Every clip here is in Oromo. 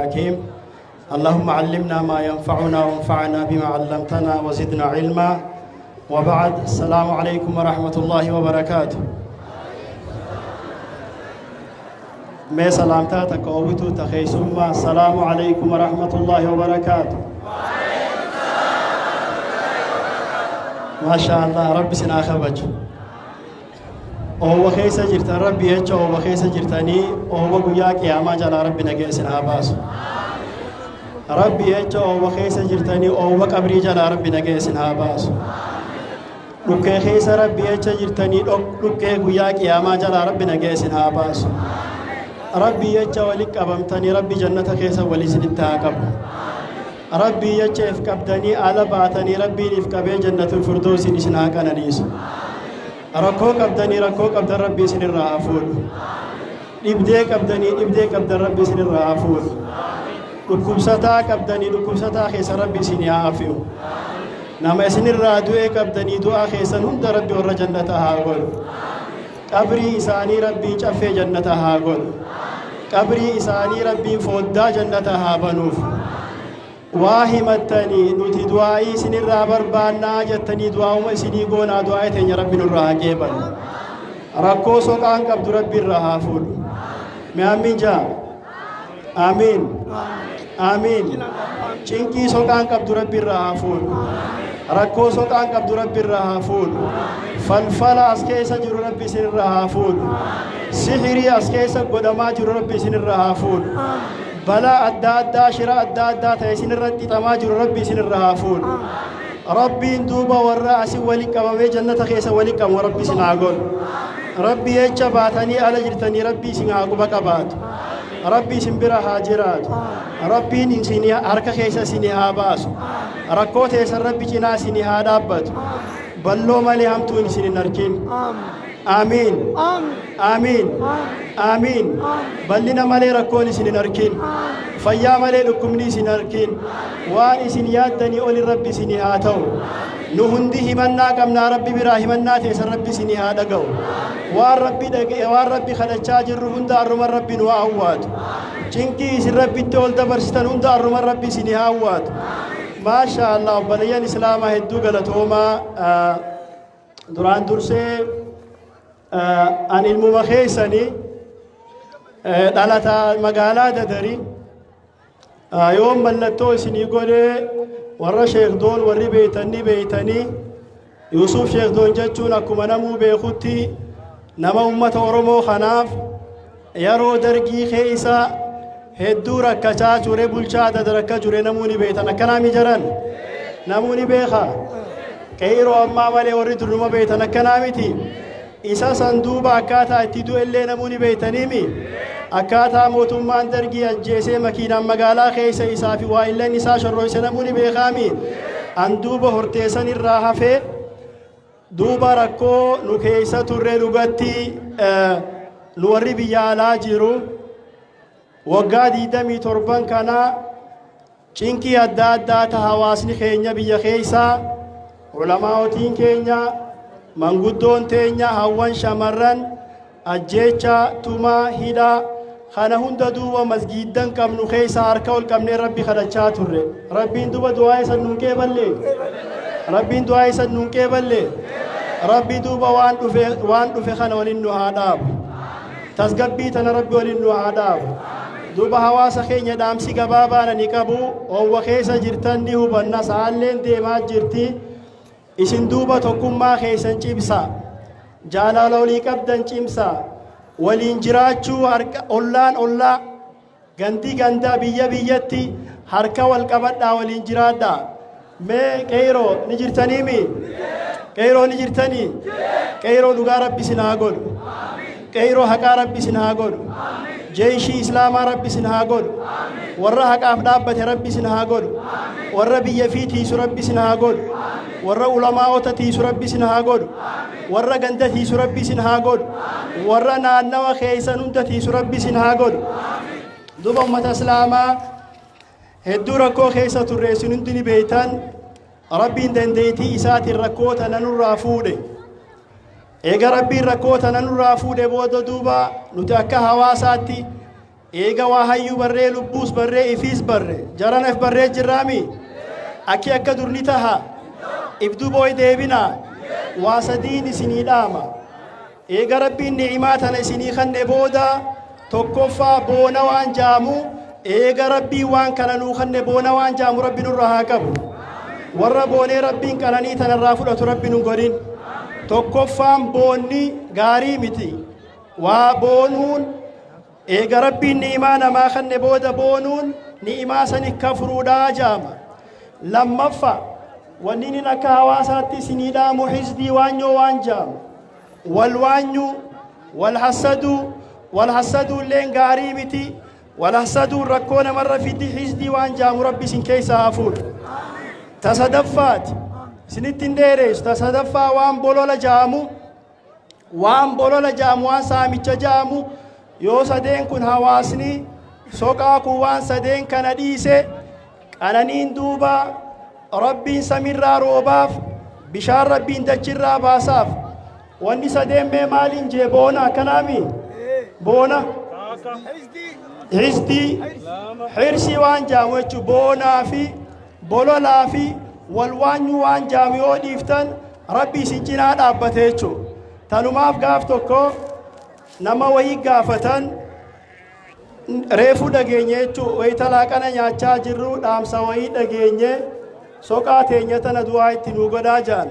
الحكيم. اللهم علمنا ما ينفعنا وانفعنا بما علمتنا وزدنا علما. وبعد، السلام عليكم ورحمة الله وبركاته. Mee salaamtaa takka owituu ta keessummaa. السلام عليكم ورحمة الله وبركاته. ما شاء الله، rabbi isin haa kabaju. Oowwa keessa jirtan, rabbi jecha oowwa keessa jirtanii oowwa guyyaa qiyaamaa jalaa rabbi nagee isin haa baasu. Rabbi jecha oowwa keessa jirtanii oowwa qabrii jalaa rabbi nagee isin haa baasu. Dhukkee keessa rabbi jecha jirtanii dhukkee guyyaa qiyaamaa jalaa rabbi nagee isin haa baasu. Rabbi jecha walitti qabamtanii rabbi jannata keessa walii isinitti haa qabu. Rabbi jecha if qabdanii ala baatanii rabbiin if qabee jannatul firdoosiin isin haa qananiisu. Rakkoo qabdanii rakkoo qabdan rabbi isinirraa haa fuudhu. Dhibdee qabdanii dhibdee qabdan rabbi isinirraa haa fuudhu. Dhukkubsataa qabdanii dhukkubsataa keessa rabbi isinii haa afi'u. Nama isinirraa du'ee qabdanii du'aa keessan hunda rabbi warra jannata haa godhu. Qabrii isaanii rabbiin caffee jannata haa godhu. Qabrii isaanii rabbiin fooddaa jannata haa banuuf. Waa himattanii nuti du'aa'ii isinirraa barbaannaa jettanii du'aa'uma isinii goonaa, du'aa'ii teenya rabbi nurraa haa qeebalu. Rakkoo soqaan qabdu rabbi irraa haa fuudhu. Mee amiin jaa. Amiin. Amiin. Cinqii soqaan qabdu rabbi irraa haa fuudhu. Rakkoo soqaan qabdu rabbi irraa haa fuudhu. Falfala as keessa jiru rabbi isinirraa haa fuudhu. Sihirii as keessa godhamaa jiru rabbi isinirraa haa fuudhu. Balaa adda addaa, shira adda addaa ta'e isinirratti xixamaa jiru rabbi isinirraa haa fuudhu. Rabbiin duuba warra asii waliin qabamee jannata keessa waliin qabamu rabbi isin haa godhu. Rabbi jecha baatanii ala jirtanii rabbi isin haa quba qabaatu. Rabbi isin bira haa jiraatu. Rabbiin isin harka keessa isin haa baasu. Rakkoo teessan rabbi cinaa isin haa dhaabbatu. Balloo malee hamtuun isin hin arkin. Amiin. Amiin. Amiin. Bal'ina malee rakkoon isin hin arkin. Fayyaa malee dhukkubni isin hin arkin. Waan isin yaaddanii oli rabbi isin haa ta'u. Nu hundi himannaa qabnaa rabbi biraa, himannaa teessan rabbi isin haa dhaga'u. Waan rabbi dhaga'e, waan rabbi kadhachaa jirru hunda arruma rabbi nu haa hawwaatu. Cinqii isin rabbitti ol dabarsitan hunda arruma rabbi isin haa hawwaatu. Maasha Allah, obboleeyyan Islaamaa, hedduu galatoomaa. Duraan dursee an ilmuma keessanii, dhalataa magaalaa Dadarii. Yoo mallattoo isinii godhee warra Sheekdoon warri beeytanii beeytanii, Yuusuf Sheekdoon jechuun akkuma namuu beekutti nama ummata Oromoo kanaaf yeroo dargii keessa hedduu rakkachaa ture, bulchaa dadaraka ture, namuu ni beeytan. Akkanaa mi jaran? Namuu ni beeka. Qeyroo ammaa malee warri durnuma beeytan, akkanaa miti? Isa san duuba akkaataa itti du'ellee namuu ni beeytaniimi. Akkaataa mootummaan dargii ajjeesee makiinaan magaalaa keessa isaa fi waa'illan isaa shorroyse namuu ni beekaami. An duuba horteessan irraa hafee duuba rakkoo nu keessa turre dhugatti nu warri biyya alaa jiru waggaa 27 kana cinqii adda addaa ta hawaasni keenya biyya keessaa, ulamaawotiin keenya, manguddoon teenya, hawwan, shamarran, ajjeecha, tumaa, hidhaa kana hunda duuba masgiiddan qabnu keessa harka ol qabnee rabbi kadhachaa turre. Rabbiin duuba du'aa isan nuun qeeballe. Rabbiin du'aa isan nuun qeeballe. Rabbi duuba waan dhufe kana waliin nu haa dhaabu. Tasgabbii tana rabbi waliin nu haa dhaabu. Duuba hawaasa keenya dhaamsi gabaabaan ani qabu, oowwa keessa jirtan ni hubanna, sa'aalleen deemaa jirti. Isin duuba tokkummaa keessan cimsa, jaalala walii qabdan cimsa, waliin jiraachuu harka ollaan ollaa, gandi gandaa, biyya biyyatti harka wal qabadhaa, waliin jiraadhaa. Mee qeyroo ni jirtaniimi? Qeyroo ni jirtanii? Qeyroo dhugaa rabbi isin haa godhu. Qeyroo haqaa rabbi isin haa godhu. Jeeshii islaamaa rabbi isin haa godhu. Warra haqaaf dhaabbate rabbi isin haa godhu. Warra biyya fi tiisu rabbi isin haa godhu. Warra ulamaa'ota tiisu rabbi isin haa godhu. Warra ganda tiisu rabbi isin haa godhu. Warra naannawa keessan hunda tiisu rabbi isin haa godhu. Duba ummata islaamaa, hedduu rakkoo keessa turre, isin hundi ni beeytan. Rabbiin dandeettii isaatiin rakkoo tana nurraa fuudhe. Eega rabbiin rakkoo tana nurraa fuudhe booda duuba nuti akka hawaasaatti Eega waa hayyuu barree, lubbuus barree, ifiis barre, jarana if barree jirraami. Akki akka durni taha if dubooy deebina. Waa sadiin isinii dhaama. Eega Rabbiin ni'imaa tana isinii kanne booda, tokkoffaa boona waan jaamu. Eega Rabbiin waan kana nuu kanne, boona waan jaamu Rabbi nurra haa qabu. Warra boonee Rabbiin qananii tanarraa fudhatu Rabbi nun godhin. Tokkoffaan, boonni gaarii miti. Waa boonuun, eega Rabbiin ni'imaa namaa kanne booda boonuun, ni'imaa sani kafruudhaa jaama. Lammaffa, wanni inni akka hawaasaatti isinii dhaamu, hisdii, waanyoo waan jaamu, wal waanyuu, wal hassaduu. Wal hassaduu illeen gaarii miti. Wal hassaduun rakkoo namarra fidi. Hisdii waan jaamu Rabbi isin keessaa haa fuudhu. Ta sadaffaati, isinitti hin dheereessu. Ta sadaffaa, waan bolola jaamu, waan bolola jaamu, waan saamicha jaamu. Yoo sadeen kun, hawaasni soqaa kun waan sadeen kana dhiise, qananiin duuba Rabbiin samirraa roobaaf, bishaan Rabbiin dachirraa baasaaf. Wanni sadeen mee maaliin jee? Boona akkanaami, boona, hisdii, hirsii waan jaamu jechuu. Boonaa fi bololaa fi wal waanyuu waan jaamu yoo dhiiftan, Rabbi isin cinaa dhaabbate jechuu. Tanumaaf gaaf tokko nama wayii gaafatan. Reefuu dhageenye jechuu. Wayita laaqana nyaachaa jirru dhaamsa wayii dhageenye. Soqaa teenya tana du'aa itti nuu godhaa jaan.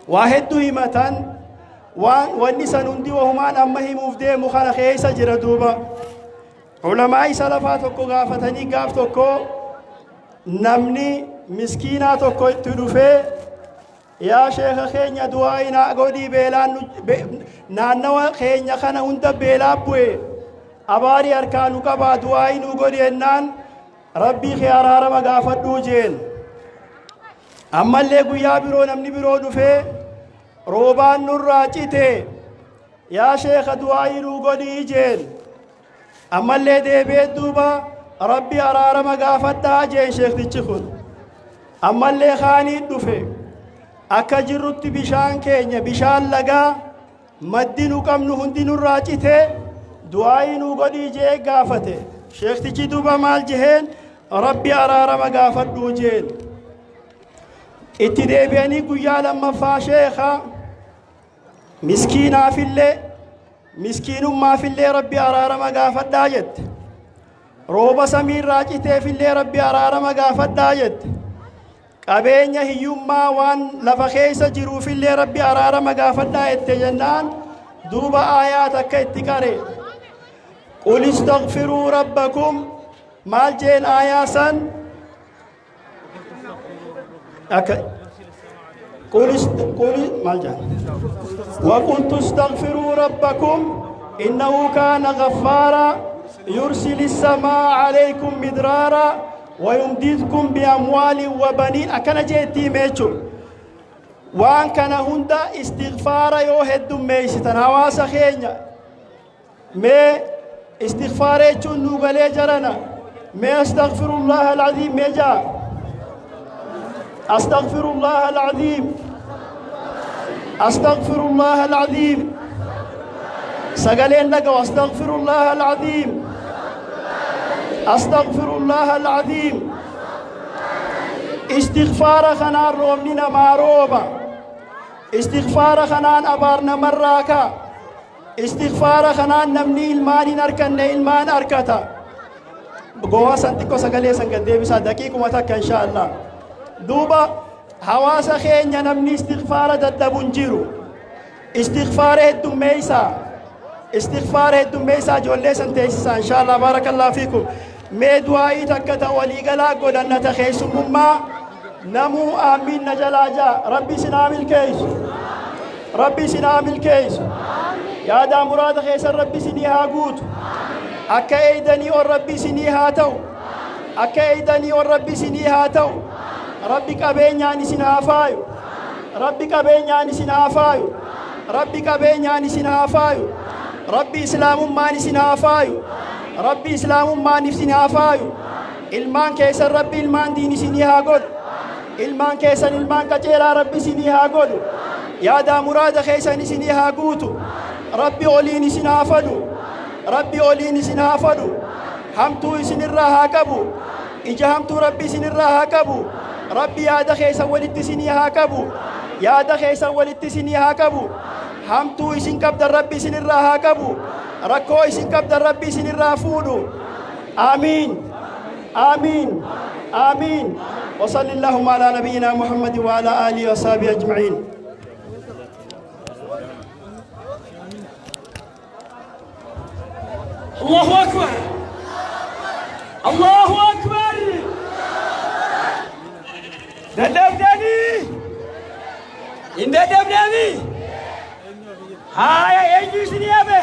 Waa hedduu himatan. Waan wanni san hundi wahumaan amma himuuf deemu kana keessa jira. Duuba ulamaa isa lafaa tokko gaafatanii, gaaf tokko namni miskiinaa tokko itti dhufee, "Yaa sheeka keenya, du'aa inaa godhii, beelaan naannawa keenya kana hunda beelaa bu'e, abaarii harkaa nu qabaa, du'aa inuu godhi," jennaan, "Rabbii kee araarama gaafadhuu," jeen. Ammallee guyyaa biroo namni biroo dhufee, "Roobaan nurraa cite, yaa sheeka, du'aa inuu godhii," jeen. Ammallee deebi'ee duuba, "Rabbi araarama gaafadhaa," jeen sheektichi kun. Ammallee kaanii dhufe, "Akka jirrutti bishaan keenya, bishaan lagaa maddi nu qabnu hundi nurraa cite, du'aayii nuu godhii," jee gaafate. Sheektichi duuba maal jeheen? "Rabbi araarama gaafadhuu," jeen. Itti deebi'anii guyyaa lammaffaa, "Sheeka, miskiinaafillee, miskiinummaafillee Rabbi araarama gaafadhaa jette, rooba samiirraa citeefillee Rabbi araarama gaafadhaa jette, qabeenya hiyyummaa waan lafa keessa jiruufillee Rabbi araarama gaafadhaa jette," jennaan, duuba aayaa takka itti qare. "قل استغفروا ربكم" maal jeen aayaa san? Akka قل قل maal jaan? وقلت استغفروا ربكم إنه كان غفارا يرسل السماء عليكم مدرارا ويمددكم بأموال وبنين. Akkana jeettii meechu. Waan kana hunda istighfaara yoo heddummeeysitan, hawaasa keenya, mee istighfaara jechuun nuu galee jarana? Mee أستغفر الله العظيم mee jaa. أستغفر الله العظيم، أستغفر الله العظيم. Sagaleen dhaga'u. أستغفر الله العظيم، أستغفر الله العظيم. Istighfaara kanaan roobni namaa rooba. Istighfaara kanaan abaar namarraa ka'a. Istighfaara kanaan namni ilmaan hin arkanne ilmaan arkata. Gowwaa san xiqqoo sagalee san gad deebisaa, daqiiquma takka, insha Allah. Duuba hawaasa keenya, namni istighfaara dadhabu hin jiru. Istighfaara heddummeeysaa, istighfaara heddummeeysaa. Ijoollee san teessisaa, insha Allah. بارك الله فيكم. Mee du'aa'ii takka ta waliigalaa godhannata keessummummaa. Namuu aamiin na jalaa jaa. Rabbi isin haa milkeessu, Rabbi isin haa milkeessu. Yaadaa muraada keessan Rabbi isinii haa guutu. Akka eeydanii ol Rabbi isinii haa ta'u. Akka eeydanii ol Rabbi isinii haa ta'u. Rabbi qabeenyaan isin haa faayu. Rabbi qabeenyaan isin haa faayu. Rabbi qabeenyaan isin haa faayu. Rabbi islaamummaan isin haa faayu. Rabbi islaamummaan isin haa faayu. Ilmaan keessan Rabbi ilmaan diin isinii haa godhu. Ilmaan keessan ilmaan qaceelaa Rabbi isinii haa godhu. Yaadaa muraada keessan isinii haa guutu. Rabbi oliin isin haa fadhu. Rabbi oliin isin haa fadhu. Hamtuu isinirraa haa qabu. Ija hamtuu Rabbi isinirraa haa qabu. Rabbi yaada keessan walitti isinii haa qabu. Yaada keessan walitti isinii haa qabu. Hamtuu isin qabdan Rabbi isinirraa haa qabu. Rakkoo isin qabdan Rabbi isinirraa fuudhu. Aamiin. Aamiin. Aamiin. وصل اللهم على نبينا محمد وعلى آله وصحبه أجمعين. الله أكبر، الله أكبر. Dadhabdanii hin dadhabdanii? Haaya, eenyu isinii hafe?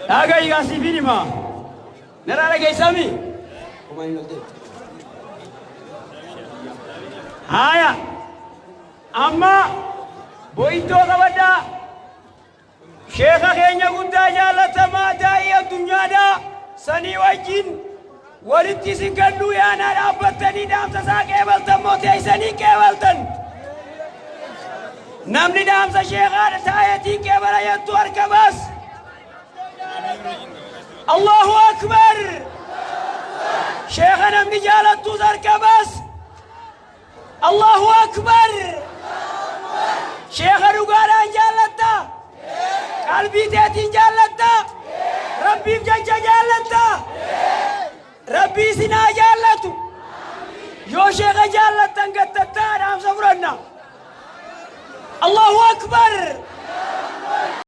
Dhagayi, siifin hima, narraa dhageessami. Haaya, amma bo'ittoo qabadhaa. Sheeka keenya guddaa jaalatamaa, daa'ii addunyaadhaa sanii wajjin walitti isin kennuu yaanaa. Dhaabbattanii dhaamsa isaa qeebaltan moo teessanii qeebaltan? Namni dhaamsa sheekaa taa'eetiin qeebala jettu harka baas. Allahu akbar! Sheeka namni jaalattus harka baas. Allahu akbar! Sheeka dhugaadhaan jaallatta? Qalbii teetiin jaallatta? Rabbiif jecha jaallatta? Rabbii isin haa jaallatu. Yoo sheeka jaallattan gattattaa dhaamsa fudhanna. Allahu akbar!